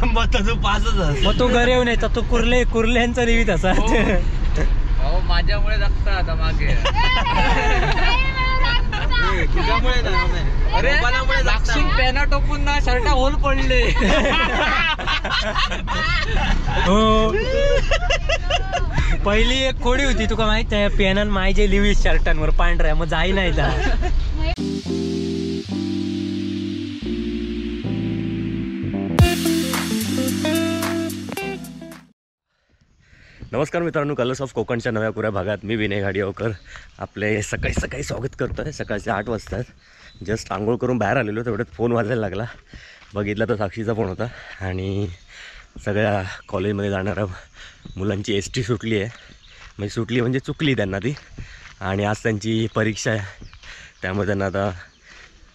मग तू पासच. मग तो घरी येऊन यायचा, तो कुर्ले कुर्ल्यांचा लिहित असा. अहो माझ्यामुळे जगता आता मागे. तुझ्यामुळे. अरे पेना टोपून ना शर्टा होल पडले. हो पहिली एक खोडी होती तुका माहित आहे, पेनान मायजे लिवी शर्टांवर पांढऱ्या, मग जाई नाही. नमस्कार मित्रांनो, कलर्स ऑफ कोकणच्या नव्या पुऱ्या भागात मी विनय घाडियावकर आपले सकाळी सकाळी स्वागत करतो आहे. सकाळचे 8 वाजतात. जस्ट आंघोळ करून बाहेर आलेलो, तेवढ्यात फोन वाजायला लागला. बघितला तर साक्षीचा फोन होता. आणि सगळ्या कॉलेजमध्ये जाणाऱ्या मुलांची एस टी सुटली आहे. म्हणजे सुटली म्हणजे चुकली त्यांना ती. आणि आज त्यांची परीक्षा आहे, त्यामुळे त्यांना आता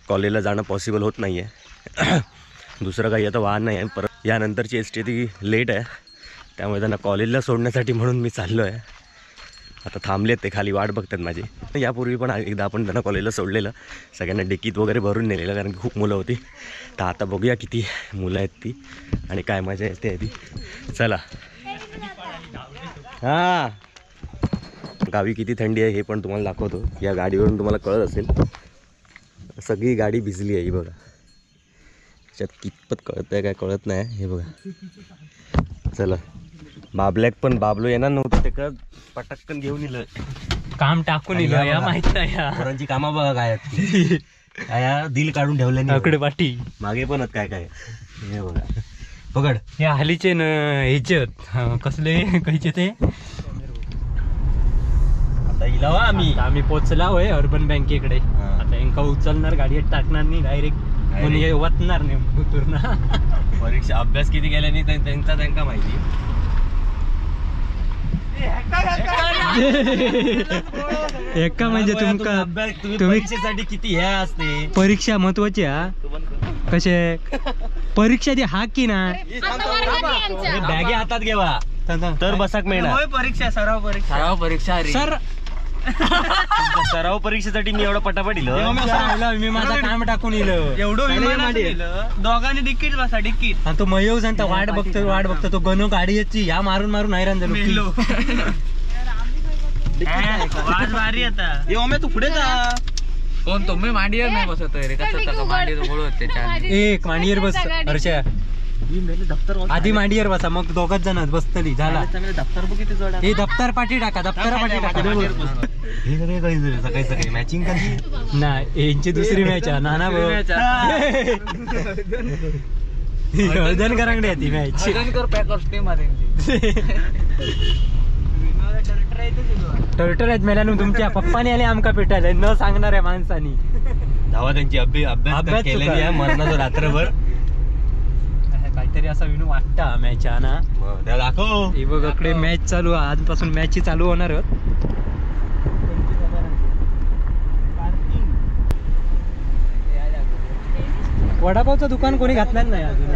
कॉलेजला जाणं पॉसिबल होत नाही आहे. दुसरं काही आता वाहन नाही आहे. परत यानंतरची एस टी ती लेट आहे, त्यामुळे त्यांना कॉलेजला सोडण्यासाठी म्हणून मी चाललो आहे. आता थांबलेत ते खाली, वाट बघतात माझी. यापूर्वी पण एकदा आपण त्यांना कॉलेजला सोडलेलं, सगळ्यांना डिकीत वगैरे भरून नेलेलं, कारण की खूप मुलं होती. तर आता बघूया किती मुलं आहेत ती आणि काय मजा येते आहे ती. चला. हां, गावी किती थंडी आहे हे पण तुम्हाला दाखवतो. या गाडीवरून तुम्हाला कळत असेल, सगळी गाडी भिजली आहे. ही बघा, त्याच्यात कितपत कळतं आहे काय कळत नाही, हे बघा. चला, बाबल्याक पण बाबलो येणार नव्हतं, ते कळत पटकन घेऊन येलं, काम टाकून येलं. या माहित नाही पोरांची कामं बघा काय काय दिल काढून ठेवलं अकडे पाठी मागे पण काय काय. हे बघा पकड. हे हलीचे न ह्याचे कसले कयचे ते. आता इलावा आम्ही आम्ही पोचला होय अर्बन बँकेकडे. आता यांका उचलणार, गाडीत टाकणार नाही, डायरेक्ट म्हणजे वतणार नाही पूर्ण. परीक्षा अभ्यास किती केल्याने त्यांचा त्यांना माहिती. एका म्हणजे तुमका परीक्षेसाठी किती हे असते, परीक्षा महत्वाची. हा कसे परीक्षा ती हा की ना बॅगे हातात घेवा तर बसाक मिळणार. परीक्षा सराव परीक्षा सराव परीक्षा सर सराव परीक्षेसाठी मी एवढं पटापट इलो. मी माझा काम टाकून इलो एवढं दोघांनी डिकीट बसा डिकीट. आणि तो मयूर जाणता वाट बघतो वाट बघतो, तो गणू गाडी याची ह्या मारून मारून हैराण झालो. आता तू पुढे जा. कोण तुम्ही मांडीवर नाही बसत रे, कसं मांडीवर बोलत. एक मांडीवर बस हर्षा, आधी मांडीवर बसा, मग दोघच जण बसतली. झाला हे दप्तर पाठी टाका, दप्तर पाठी टाका. हे सगळे काही सकाळी सकाळी मॅचिंग कधी नाही, यांची दुसरी मॅच आहे नाना भाऊ हळदणकरांकडे आहे ती मॅच. टर्टर आहेत मेल्यानं तुमच्या पप्पाने आणि आमका पेटायला न सांगणाऱ्या माणसानी. धावा त्यांची अभ्यास केलेली आहे मरणाचं रात्रभर. काहीतरी असा विनू वाटता मॅच ना. दाखव हे बघ इकडे मॅच चालू, आजपासून मॅच चालू होणार. वडापावचं दुकान कोणी घातलं नाही अजून.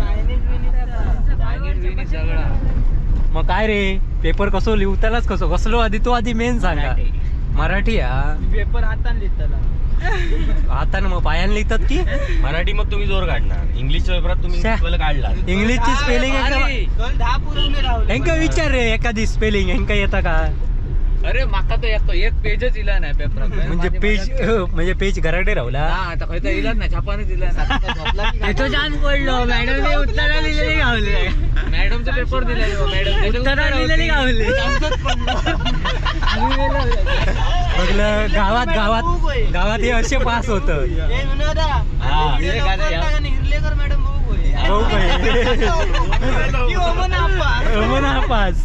मग काय रे पेपर कसो लिहितालाच कसो कसलो आधी तो आधी मेन सांगा. मराठी हा पेपर हातान लिहिताला, हातान मग पायान लिहितात की मराठी. मग तुम्ही जोर काढणार, इंग्लिशच्या पेपरात तुम्ही काढला इंग्लिशची स्पेलिंग हेंका विचार रे एखादी स्पेलिंग हेंका येता का? अरे माका तर एक पेजच इला नाही पेपरात. म्हणजे पेज म्हणजे पेज घराकडे रावला आता खंय तर इलाच नाही, छापानच इला नाही. तो जान पडलो मॅडमने उत्तर लिहिलेली गावले, मॅडमचा पेपर दिला मॅडम उत्तर लिहिलेली गावले. बघलं गावात गावात गावात हे असे पास होत. पास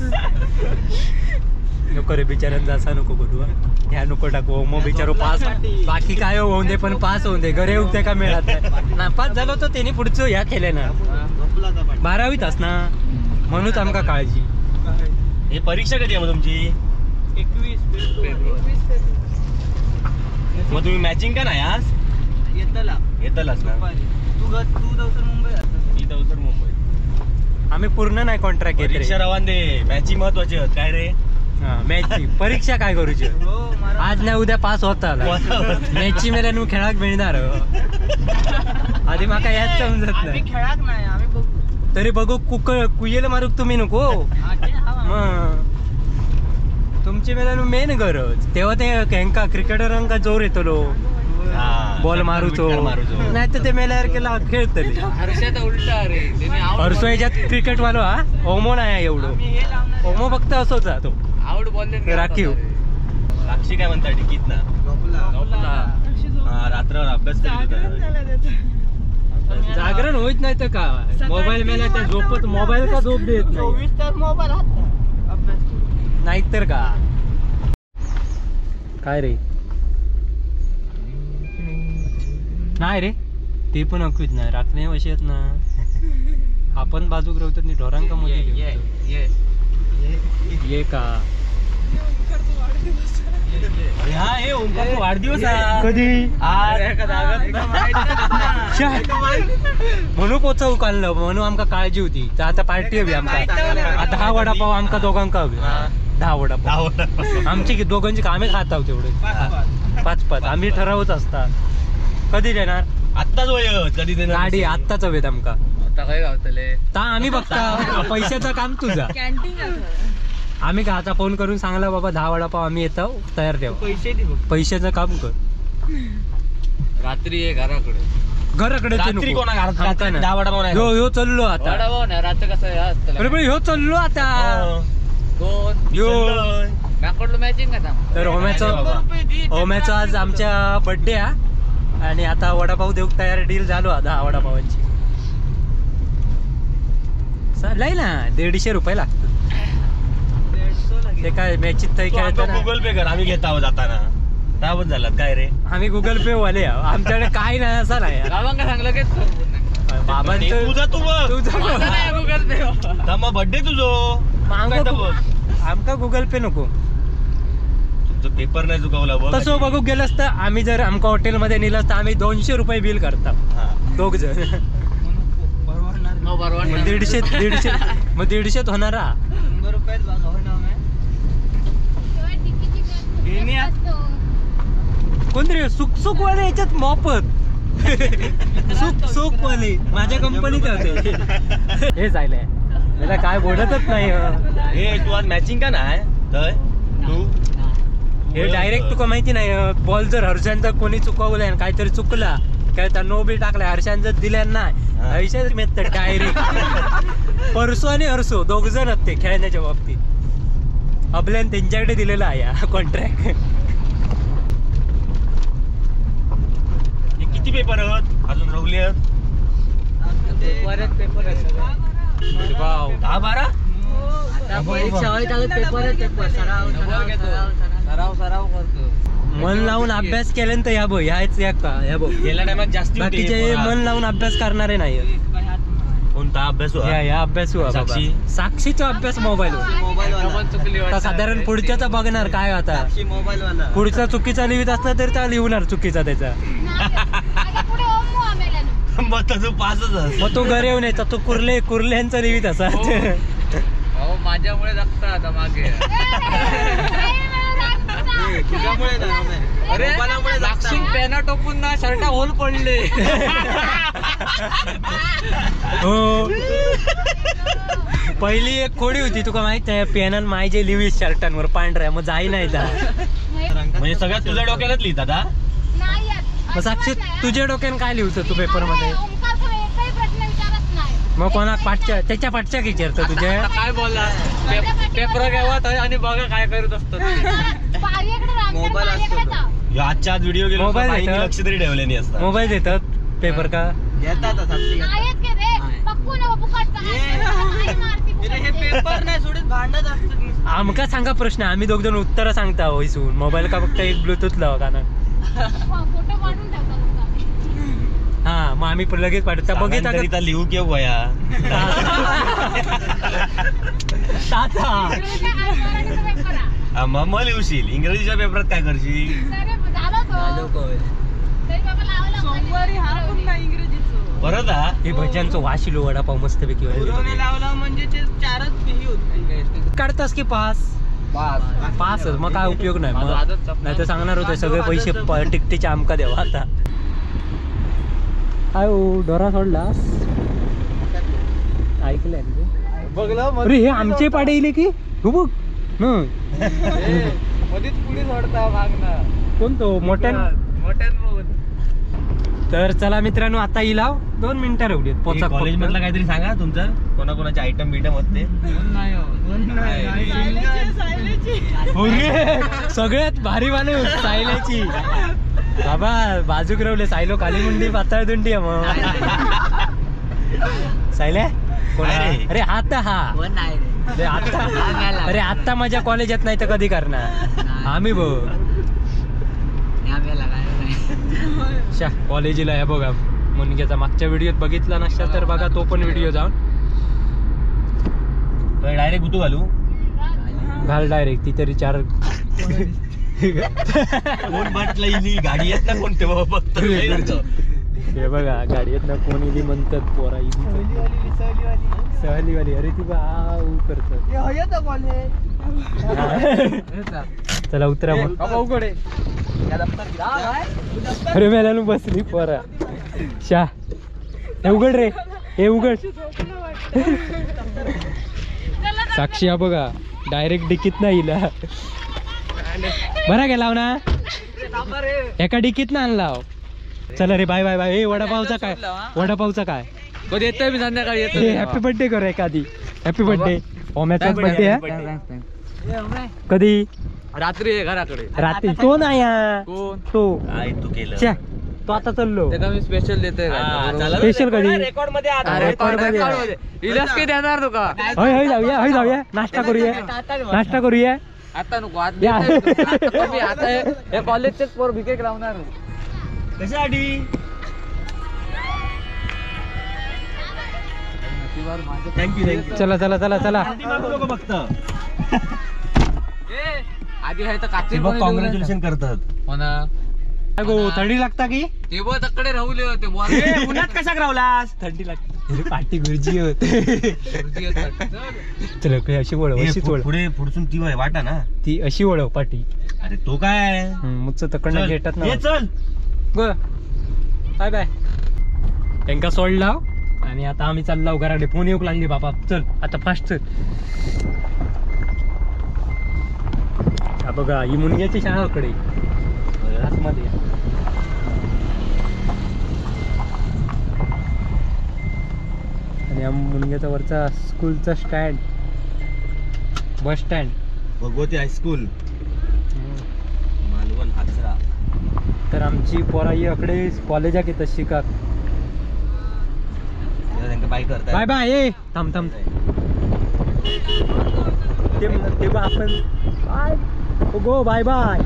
नको रे बिचाऱ्यांचा असा नको करू, ह्या नको टाकू मग बिचारो पास. बाकी काय होऊन दे पण पास होऊन दे, घरे उगते का मिळत नाही. नापास झालो तर त्यांनी पुढचं ह्या केले ना 12वीत अस ना, म्हणून आमका काळजी. हे परीक्षा कधी आहे मग तुमची? 21 फेब्रुवारी. मग तुम्ही मॅचिंग का नाही आज? येतला येतलाच ना. तू तू दवसर मुंबई, मी दवसर मुंबई. आम्ही पूर्ण नाही कॉन्ट्रॅक्ट घेत. परीक्षा रवान दे, मॅचिंग महत्वाची होत काय रे? मॅची परीक्षा काय करूची, आज नाही उद्या पास होता. मॅची मेल्यान खेळाक मिळणार. आधी माका याच समजत नाही. खेळाक नाही आम्ही बघू. तरी बघू कुयेला मारूक तुम्ही नको. मग तुमची मेला मेन गरज तेव्हा ते हेंका क्रिकेटरांका जोर येतलो बॉल मारूचो, नाही तर ते मेल्यावर केला खेळतले. हर्षो ह्याच्यात क्रिकेट वालो हा ओमो नाही एवढो, ओमो फक्त असोच हा तो राखीव. साक्षी काय म्हणता टिकीत ना रात्रभर अभ्यास जागरण होत नाही तर काय मोबाईल मेला त्या झोपत मोबाईल का झोप देत नाही नाहीतर का काय रे. नाही रे ते पण अकवीत नाही रात्री वशी येत ना आपण बाजूक राहतो नाही ढोरांका मध्ये ये का वाढदिवस कधी म्हणून पोचवू काढलं म्हणून आमका काळजी होती. आता पार्टी हवी आमका, 10 वडापाव आमका दोघांका हवी, 10 वडापाव आमची दोघांची कामे खात आहोत तेवढे 5-5 आम्ही ठरवत असता. कधी देणार आत्ताच कधी देणार गाडी आत्ताच हवेत आमका ता आम्ही बघता पैशाचं काम तुझा. आम्ही का आता फोन करून सांगला बाबा 10 वडापाव आम्ही येतो तयार ठेव, पैशाचं काम कर. रात्री ये घराकडे घराकडे ह्यो चल्लो आता ह्यो चल्लो आता तर ओम्याचो आज आमच्या बर्थडे हा आणि आता वडापाव देऊक तयार डील झालो 10 वडापावांची. लय ना 150 रुपये लागतात ते काय मॅचीत खेळताना. गुगल पे कर आम्ही घेत आहोत जाताना दाबत झाला काय रे आम्ही गुगल पे वाले आमच्याकडे काय नाही असं नाही. बाबांना सांगलं की बाबांचं तुझा तू बघ गुगल पे बर्थडे तुझो आमका गुगल पे नको. तुमचं पेपर नाही चुकवला तसं बघू गेलंस तर आम्ही जर आमका हॉटेलमध्ये नेलं तर आम्ही 200 रुपये बिल करता दोघ जण. 150 150 मग 150 होणार. कोण रे सुकसुकवाले याच्यात मोफत सुकसुकवाले माझ्या कंपनीत होते हे जायलंय मला काय बोलतच नाही. हे तू आज मॅचिंग का नाही तू हे डायरेक्ट तुका माहिती नाही बॉल जर हर्षांचा कोणी चुकवलाय काहीतरी चुकला काय त्या नो बी टाकलाय हर्षांचं दिल्या नाही हर्षाच मिळत डायरेक्ट. परसो आणि हर्षो दोघ जण आहेत ते खेळण्याच्या बाबतीत आपल्याला त्यांच्याकडे दिलेला आहे कॉन्ट्रॅक्ट. किती पेपर आहेत अजून रवले आहेत पेपर 10-12 सराव सराव करतो. मन लावून अभ्यास केल्यानंतर या बघ ह्याच या का ह्या बघ गेल्या टायमात जास्त बाकीचे मन लावून अभ्यास करणारे नाही. कोणता अभ्यास या अभ्यास साक्षी साक्षीचा अभ्यास मोबाईल वर साधारण पुढच्याचा बघणार काय आता पुढचा चुकीचा लिहित असला तरी त्या लिहणार चुकीचा त्याचा मग तो घरी येऊन यायचा तो कुर्ले कुर्ल्यांचा लिहित असा. माझ्यामुळे जगता आता मागे. अरे पेना टोपून ना शर्टा होल पडले. हो पहिली एक खोडी होती तुका माहित आहे पेनान मायजे लिवीस शर्टांवर पांढऱ्या मग जाई नाही म्हणजे सगळ्यात तुझ्या डोक्यालाच लिहितात. मग साक्षी तुझ्या डोक्यान काय लिहितो तू पेपर मध्ये? मग कोणा पाठच्या त्याच्या पाठच्या विचारतो तुझ्या काय बोलला पेपर घ्यावा आणि बघा काय करत असतो. आजच्या आज व्हिडिओ मोबाईल लक्ष तरी ठेवले नाही असतात. मोबाईल देतात पेपर का आमका सांगा प्रश्न आम्ही दोघ जण उत्तर सांगता होईसून मोबाईल का फक्त एक ब्लूटूथ लावा कानात. हा मग आम्ही लगेच पाठवतो बघितला लिहू किंवा मग लिहूशील इंग्रजीच्या पेपरात काय करशील परत हे भज्यांचं वाशिलो वडापाव मस्त पैकी म्हणजे काढतास की पास पास मग काय उपयोग नाही मग नाही तर सांगणार होते सगळे पैसे तिकटीचे आमका द्यावा. आता काय डोरा सोडलास बघले. अरे हे आमचे पाडे इले की हो बघ मधीच पुढे सोडता मागणं कोण तो मोठ्यान मोठ्यान. तर चला मित्रांनो आता इलाव 2 मिनिटं रवली पोचा. कॉलेज मधला काहीतरी सांगा तुमचं, कोणाकोणाचे आयटम बिटम होते. सगळ्यात भारी माणूस सायल्याची. बाबा बाजूक रवले सायलो काली मुंडी पातळ दुंडी आहे मग. सायल्या कोण? अरे आता हा आता, अरे आता माझ्या कॉलेजात नाही तर कधी करणार आम्ही बघ. कॉलेजला आहे बघा मुनग्याचा मागच्या व्हिडिओत बघितला नसता तर बघा तो पण व्हिडिओ जाऊन. डायरेक्ट गुतू घालू घाल डायरेक्ट ती तरी 4 कोण बाटला इली गाडी येत ना कोणते बाबा बघतो. हे बघा गाडी येत ना कोण इली म्हणतात पोरा इली सहलीवाली. अरे ती बा करत. चला उतरा मग. अरे मेल्यानं बसली पोरा. शा हे उघड रे, हे उघड. साक्षी हा बघा डायरेक्ट डिकीत नाही इला. बरा गेला ना एका डिकीत ना आणला. चला रे बाय बाय बाय. हे वडापावचा काय, वडापावचा काय कधी येतोय मी संध्याकाळी येतो. हॅपी बर्थडे कर एखादी. हॅपी बर्थडे ओम्याचाच बर्थडे आहे. कधी? रात्री घराकडे. रात्री तो नाही तो तू केलं तो आता चाललो. मी स्पेशल देतोय स्पेशल कधी रेकॉर्ड मध्ये इलास की देणार तुका. होय होय जाऊया, होय जाऊया, नाश्ता करूया, नाश्ता करूया. आता नको आता हे कॉलेजचेच पोर भिकेक लावणार कशासाठी. Thank you thank you. चला चला चला चला. फक्त आधी आहे तर काची कॉंग्रॅच्युलेशन करतात. हो ना गो थंडी लागता की ते बघ तकडे राहुले होते. उन्हात कशा रावलास? थंडी लागते. अरे पाठी गुरुजी होते. चल अशी वळव, अशीच वळव पुढे पुढसून ती वाटा ना ती अशी वळव पाठी. अरे तो काय मुच तकडनं गेटात ना. चल ग बाय बाय. त्यांका सोडला आणि आता आम्ही चाललो घराकडे. फोन येऊ लागले बाबा. चल आता फास्ट चल. हा बघा ही मुनग्याची शाळा कडे आतमध्ये. आणि या मुनग्याचा वरचा स्कूलचा stand, bus stand, Bhagwati high school Malvan Achara. तर आमची पोराई अकडे कॉलेजाक येतात शिकाक. बाय करतात. बाय बाय. ए थांब थांब ते आपण बाय गो बाय बाय.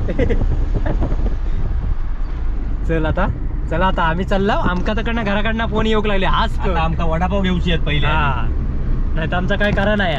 चल आता, चला आता आम्ही चाललो. आमका तकडनं घराकडनं फोन येऊक लागले. आज आमका वडापाव घेऊची आहेत पहिले, नाही तर आमचा काय करा नाही.